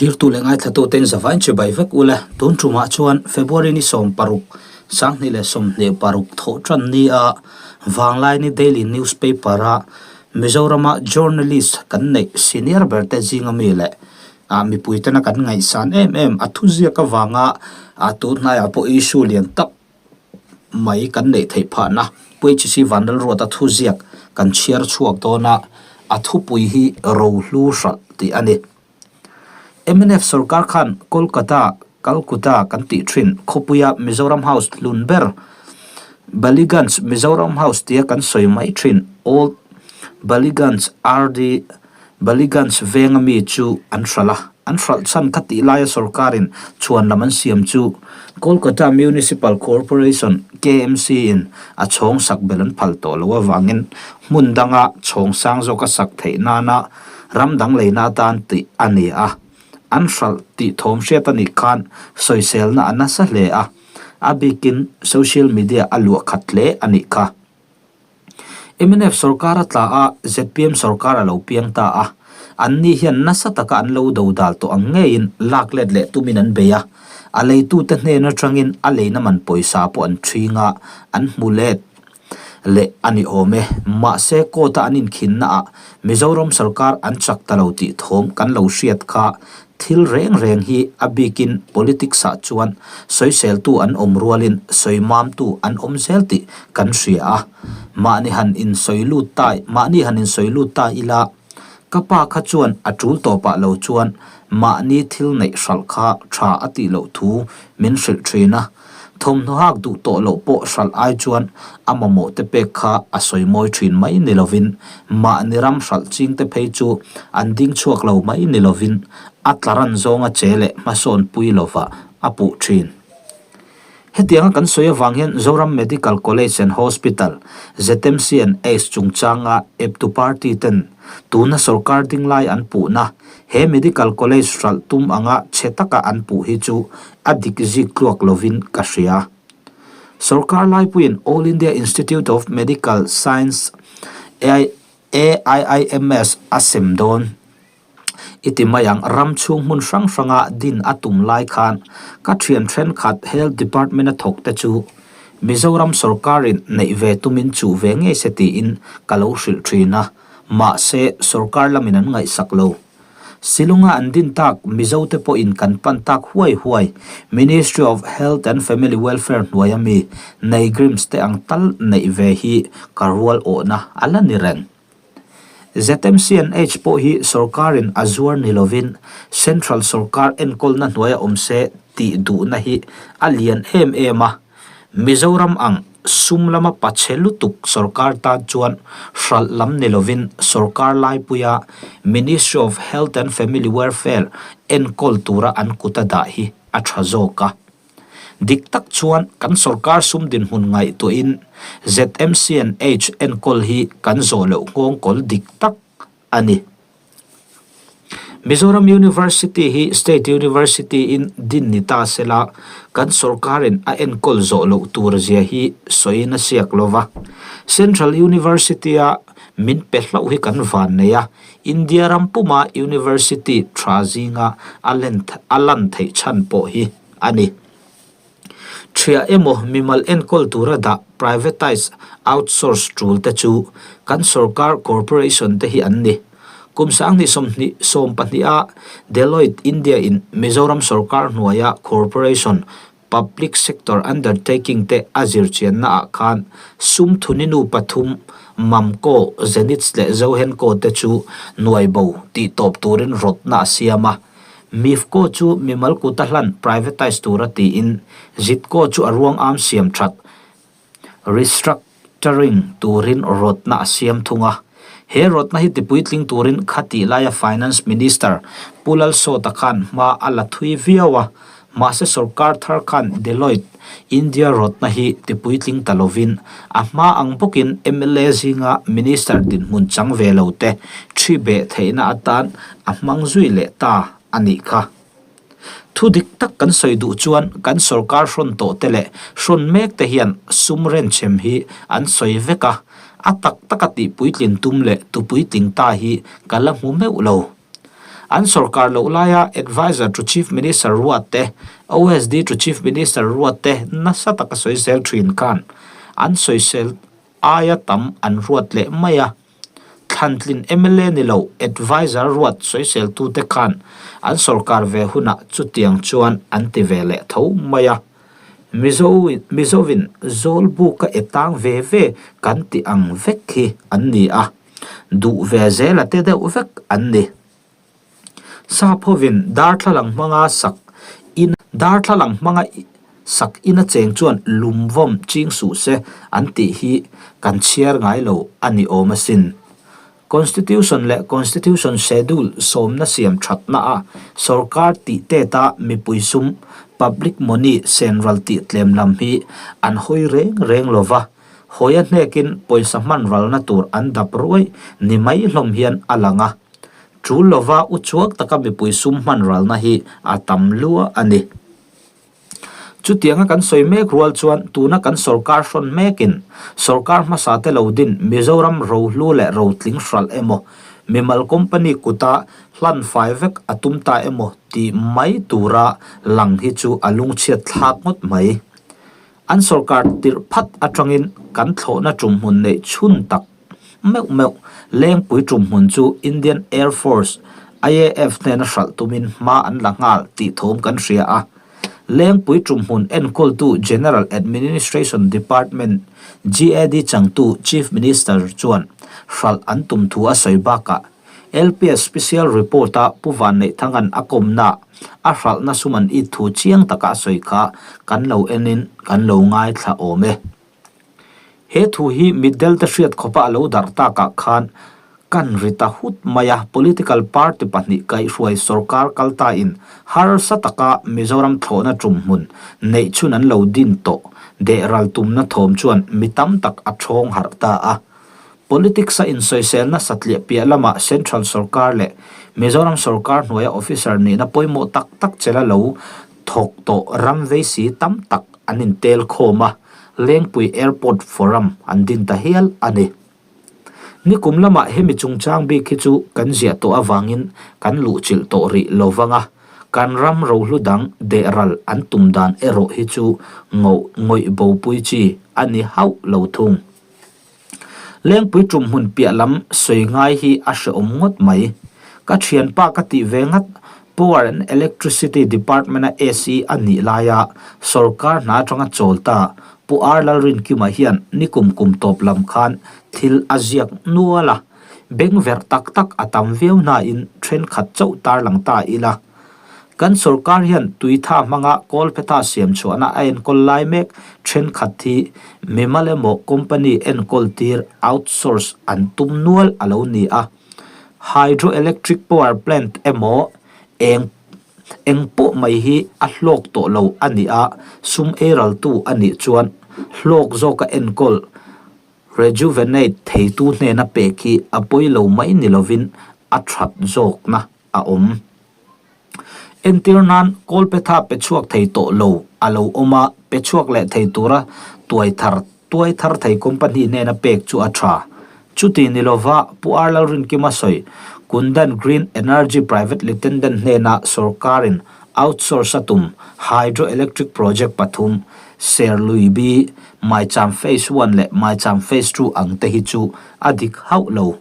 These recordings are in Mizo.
Thlirtu leh ngaithlatuten zavain chibai vek ule. Tun tumah chuan February ni 16, 2026 thawh tan ni a Vanglaini Daily Newspaper-a Mizorama journalist kan neih senior berte zinga mi leh mipuitena kan ngaihsan em em a thuziak avanga tun hnaiah pawh issue lian tak mai kan neih theih phahna Pu HC Vanlalruata thuziak kan chhiar chhuak dawn a, a thupui hi Rohlu hralh tih a ni. Mnf sorkar khan Kolkata, Calcutta kan tih thin khawpuia Mizoram House hlun ber Ballygunge Mizoram House tia kan sawi mai thin Old Ballygunge RD Ballygunge venga mi chu an hralh a, an hralh chhan kha tih laia sorkarin chhuan lam an siam chu Kolkata Municipal Corporation, KMC, in a chhawng sak bel an phal tawh loh avangin hmun danga chhawng sang zawka sak theih nana Ram dang leina atan tih a ni a, an hralh tih thawm hriat a nih khan sawiselna a nasa hle a, a bikin social media a luah khat hle a nih kha. Mnf sorkar a tla a, zpm sorkar a lo piang ta a, anni hian nasa taka an lo dodal tawh ang ngeiin lak let leh tumin an bei a, a leitute hnen atangin a leina man pawisa pawh an ṭhing a, an hmu let. leh a ni awm e. Mahse court a an inkhinna ah Mizoram sarkar an chak ta lo tih thawm kan lo hriat kha thil reng reng hi a bikin politics ah chuan sawiseltu an awm rualin sawimamtu an awm zel tih kan hria a. Mahni han insawi lut ta mahni han insawi lut ta ila ka pa kha chuan a tul tawpah lo chuan mahni thil neih hralh kha tha a tih loh thu min hrilh thin a. Thawmhnaw hak duh tawh loh pawh hralh ai chuan a mamawh te pek kha a sawi mawi thin mai ni lovin mahni ram hralh ching te phei chu an ding chhuak lo mai ni lovin a tlaran zawnga che leh hmasawn pui lova a puh thin. Hetianga kan sawi avang hian Zoram Medical College and Hospital, ZMC and H chungchanga eptu party ten tuna sorkar ding lai an puhna he medical college hralh tum anga chhe taka an puh hi chu a dik zik tluak lovin ka hria. Sorkar laipuiin All India Institute of Medical Science, AIIMS, a sem dawn i ti mai ang. Ram chhung hmun hrang hranga din a tum lai khan ka thian thenkhat Health Department a thawk te chu Mizoram sorkarin neih ve tumin chuh ve ngei se tiin ka lo hrilh thin a, mahse sorkar lamin an ngaihsak lo. Silunga an din tak Mizote pawhin kan pan tak huai huai Ministry of Health and Family Welfare hnuaia mi Neigrims te ang tal neih ve hi ka rual awhna a la ni reng. ZMCNH pawh hi sorkarin a zuar ni lovin Central sorkar enkawlna hnuaia awm se tih duhna hi a lian em em a. Mizoram ang sum lama pachhe lutuk sorkar tan chuan hralh lam ni lovin sorkar laipuia Ministry of Health and Family Welfare enkawl tura an kut a dah hi a tha zawk a. Dik tak chuan kan sorkar sum dinhmun ngaihtuahin ZMCNH enkawl hi kan zawh loh nghawngkawl dik tak a ni. Mizoram University hi State University in din ni ta sela kan sorkarin a enkawl zawh loh tur zia hi sawiin a siak lo va. Central University a min pe hlauh hi kan van nei a, India ram puma University tha zinga a a lan theih chhan pawh hi a ni. Thiah emaw mimal enkawl tura dah privatise, outsource tul te chu kan sorkar corporation te hi an ni. Kum 2020 14 a Deloitte India in Mizoram sorkar hnuaia corporation, public sector undertaking te a zirchianna ah khan sum thuninu pathum Mamco, Zenith leh Zohenco te chu nuaibo tihtawp turin rawtna a siam a. Mifco chu mimal kuta hlan privatise tura tiin Zitco chu a ruang am siam that, restructuring, turin rawtna a siam thung a. He rawtna hi tipuitling turin khatih laia Finance Minister Pu Lalsawta khan hma a la thui viau a, mahse sorkar thar khan Deloitte India rawtna hi tipuitling ta lovin a hma ang bawkin mla zinga Minister dinhmun chang ve lo te thi beh theihna atan a hmang zui leh ta a nih kha. Thu dik tak kan sawi duh chuan kan sorkar hrawn tawh te leh hrawn mek te hian sum renchem hi an sawi vek a, a tak taka tihpuitlin tum leh tupuitling ta hi ka la hmu meuh lo. An sorkar loh laia Adviser to Chief Minister ruat te, OSD to Chief Minister ruat te nasa taka sawisel thin khan an sawisel aia tam an ruat leh mai a. Thlantlin mla ni lo Adviser ruat sawiseltute khan an sorkar ve hunah chutiang chuan an ti ve leh tho mai a. Mizo Mizovin Zawlbuka e tang ve ve kan ti ang vek hi an ni a, duh ve zela te deuh vek an ni. Sap hovin darthlalang hmanga sak in darthlalang hmanga sak ina cheng chuan lumvawm ching suh se an tih hi kan chhiar ngai lo a ni awm asin. Constitution leh Constitution Schedule sawmna siam thatna a sorkar tih teta mipui sum, public money, sen ral tih tlem lam hi an hawi reng reng lo va, hawi a hnekin pawisa hman ralna tur an dap ruai ni mai hlawm hian a lang a. Tul lova uchuak taka mipui sum hman ralna hi a tam lua a ni. Chutianga kan sawi mek rual chuan tuna kan sorkar hrawn mekin sorkar hmasa te lo din Mizoram rohlu leh rotling hralh emaw, mimal company kuta hlan fai vek a tum ta emaw tih mai tura lang hi chu a lungchhiat thlak ngawt mai. An sorkar tirh phat atangin kan thlawhna tumhmun neih chhun tak meuh meuh Lengpui tumhmun chu Indian Air Force, IAF, hnena hralh tumin hma an la nghal tih thawm kan hria a. Lengpui tumhmun enkawltu General Administration Department, GAD, changtu Chief Minister chuan hralh an tum thu a sawi bakah LPS Special Report-a Pu Vanneihthang'an a kawmna a hralhna sum an it thu chiang taka a sawi kha kan lo enin kan lo ngaithla awm e. He thu hi mitdelte hriat khawpa a lo darh takah khan kan ri ta hut mai a, political party pahnih kaihhruai sorkar kaltain harsa taka Mizoram thlawhna tumhmun neih chhun an lo din tawh deh ral tumna thawm chuan mi tam tak a thawng harh ta a. Politics-a insawiselna satliah piah lamah Central sorkar leh Mizoram sorkar hnuaia officer nihna pawimawh tak tak chela lo thawk tawh ram veisi tam tak an intel khawm a, Lengpui Airport Forum an din ta hial a ni. Nikum lamah hemi chungchang bik hi chu kan ziah tawh avangin kan luhchilh tawh rih lo vang a, kan ram rohlu dang dehral an tum dan erawh hi chu ngawih bopui chi a ni hauh lo thung. Lengpui tum hmun piah lam sawi ngai hi a hrehawm ngawt mai. Ka thianpa ka tih ve ngat, Power and Electricity Department-a SE a nih laia sorkar hna atanga chawl ta Pu R Lalrinkima hian nikum kum tawp lam khan thil a ziak nual a, bengverh tak tak a tam viau hnain thenkhat chauh tarlang ta ila. Kan sorkar hian tuitha hmanga kawlphetha siam chhuahna a enkawl lai mek thenkhat hi mimal emaw company enkawl tir, outsource, an tum nual a lo ni a. Hydroelectric power plant emaw eng eng pawh mai hi a hlawk tawh lo a nih a, sum eiraltu a nih chuan hlawk zawka enkawl, rejuvenate, theitu hnena pek hi a pawi lo mai ni lovin a that zawkna a awm. Entir nan Kawlphetha pe chhuak thei tawh lo a lo awm a, pe chhuak leh thei tura tuai thar tuai thar thei company hnena pek chu a tha. Chuti ni lova Pu R Lalrinkima sawi Kundan Green Energy Private Litenden hnena sorkarin outsource a tum hydro electric project pathum Serlui B, Maicham Phase One leh Maicham Phase Two ang te hi chu a dik hauh lo.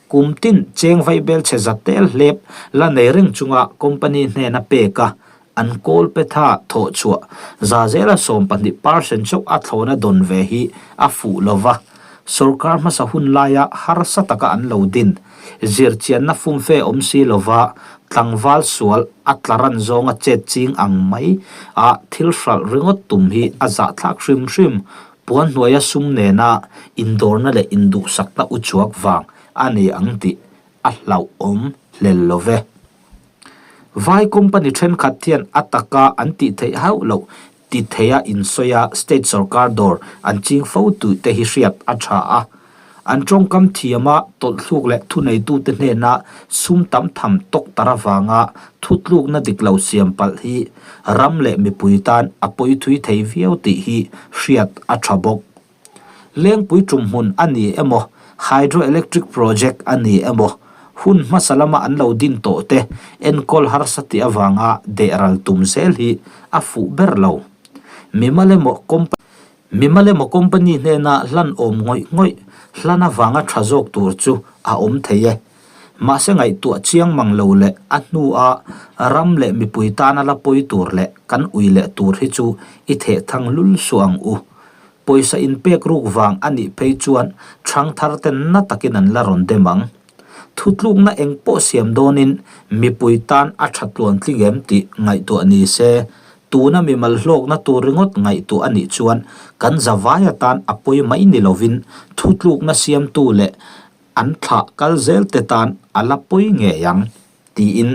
Kum tin cheng vaibel chhe za tel hlep la nei reng chunga company hnena pek a, an kawl petha thawh chhuah za zela 12 percent chauh a thlawna dawn ve hi a fuh lo va. Sorkar hmasa hun laia harsa taka an lo din, zirchianna fumfe awm si lova tlangval sual a tlaran zawnga chet ching ang mai a thil hralh ringawt tum hi a zahthlak hrim hrim. Puan hnuaia sum nena indawrna leh induhsakna uchuak vang a ni ang tih a hlauhawm hlel lo ve. Vai company thenkhat hian a taka an tih theih hauh loh ti theia insawi a state sorkar dawr an ching fo tih te hi hriat a tha a. An tawngkam thiama tawlhthluk leh thuneitute hnena sum tam tham tawk tar avanga thutlukna dik lo siam palh hi ram leh mipui tan a pawi thui thei viau tih hi hriat a tha bawk. Lengpui tumhmun a ni emaw, hydroelectric project a ni emaw, Hun hmasa lama an lo din tawh te enkawl harsa tih avanga deh ral tum zel hi a fuh ber lo. Mimal emaw company Mimal emaw company hnena hlan awm ngawih ngawih hlan avanga tha zawk tur chu a awm thei e. Mahse ngaihtuah chiang mang lo leh a hnua ram leh mipui tana la pawi tur leh kan ui leh tur hi chu i theh thang lul suh ang u. Pawisa inpek ruk vang a nih phei chuan ṭhangthar ten na takin an la rawn dem ang. Thutlukna eng pawh siam dawnin mipui tan a ṭha tluan tling em tih ngaihtuah ni se, tuna mimal hlawkna tur ringawt ngaihtuah a nih chuan kan zavai atan a pawi mai ni lovin thutlukna siamtu leh an thlah kal zel te tan a la pawi ngei ang. Tiin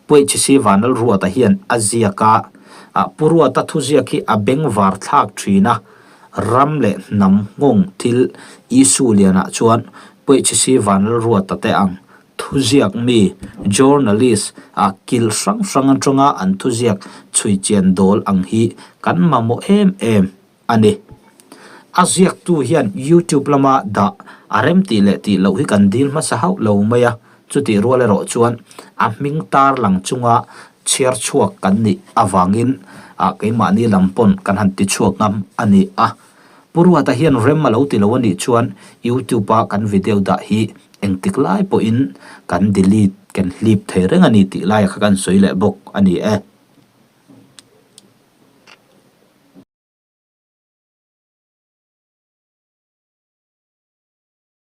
Puaihchisi Vanlalruata hian a ziak a, Pu Ruata thuziak hi a bengvar thlak thin a, ram leh hnam nghawng thil Isu lianah chuan Puaihchisi Vanlalruata te ang thuziak mi, journalist, a kil hrang hrang atanga an thuziak chhui chian dawl ang hi kan mamawh em em a ni. A ziaktu hian YouTube lama dah a rem tih leh tih loh hi kan dil hmasa hauh lo mai a, chutih rual erawh chuan a hming tar lang chunga chhiar chhuak kan nih avangin ah keimahni lam pawn kan han ti chhuak ngam a ni a. Pu Ruata hian rem a lo ti lo a nih chuan YouTube a kan video dah hi engtik lai pawhin kan delete, kan hlip thei reng a ni tih laia kha kan sawi leh bawk a ni e.